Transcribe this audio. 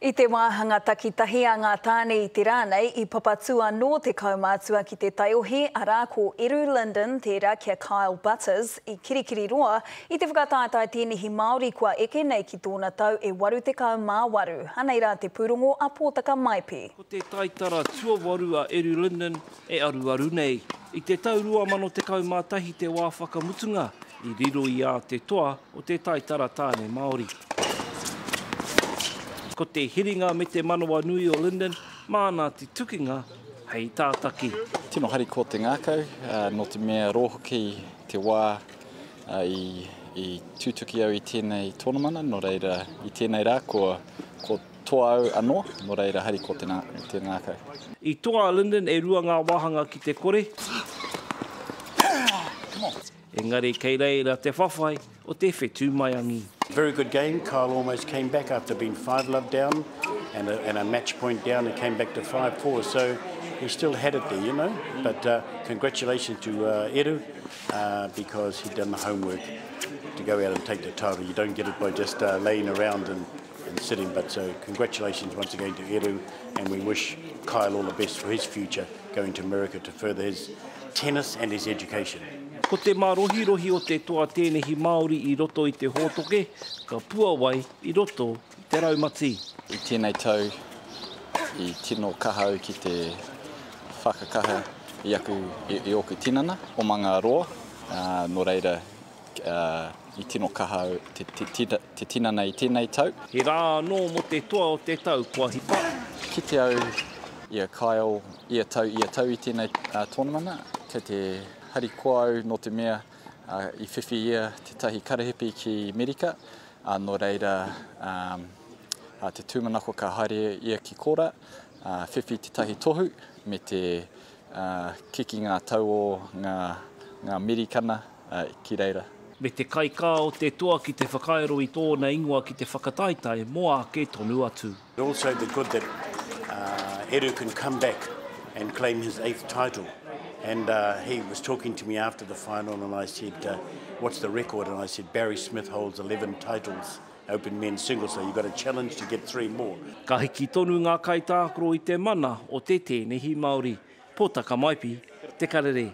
I te wāhanga takitahi a ngā tāne i te rā nei, i papatū anō te kaumātua ki te taiohi, arā, ko Eru Linden tērā ki a Kyle Butters i Kirikiriroa, i te whakataetae tēnehi Māori kua eke nei ki tōna tau e 88. Anei rā te pūrongo a Pōtaka Maipi. Ko te taitara tuawaru a Eru Linden e aruaru nei. I te tau 2011 te wā whakamutunga i riro i a te toa o te taitara tāne Māori. Ko te hiringa me te manawanui o Lyndon māna te tukinga hei tātaki. Tino harikoa te ngākau, nō te mea rō hoki te wā i tutuki au i tēnei tōnamana, nō reira i tēnei rā kua toa au anō, nō reira harikoa te ngākau. I toa a Lyndon e rua ngā wāhanga ki te kore. Engari kei reira te whawhai o te whetū maiangi. Very good game, Kyle almost came back after being 5-love down and a, and a match point down and came back to 5-4, so he still had it there, you know. But uh, congratulations to uh, Eru uh, because he'd done the homework to go out and take the title. You don't get it by just uh, laying around and, and sitting, but so congratulations once again to Eru and we wish Kyle all the best for his future going to America to further his tennis and his education. Ko te mārohirohi o te toa tēnehi Māori i roto i te hōtoke, ka puawai i roto i te raumati. I tēnei tau i tino kaha au ki te whakakaha i aku, i ōku tinana, omanga roa, nō reira i tino kaha au te tinana i tēnei tau. He rā anō mō te toa o te tau kua hipa. Kite au i a Kyle ia tau, ia tau i tēnei tōnamana, kei te harikoa au nō te mea i whiwhi ia tētahi karahipi ki Merika, nō reira te tūmanako ka haere ia ki kora, whiwhi tētahi tohu me te kiki ngā tau o ngā Merikana ki reira. Me te kaikā o te toa ki te whakairo i tōna ingoa ki te whakataetae mō āke tonu atu. Also the good that Eru can come back and claim his eighth title. And uh, he was talking to me after the final and I said, uh, what's the record? And I said, Barry Smith holds 11 titles, open men's singles, so you've got a challenge to get three more. Ka hiki tonu ngā kaitākaro i te mana o te tēnehi Māori. Pōtaka Maipi, Te Karere.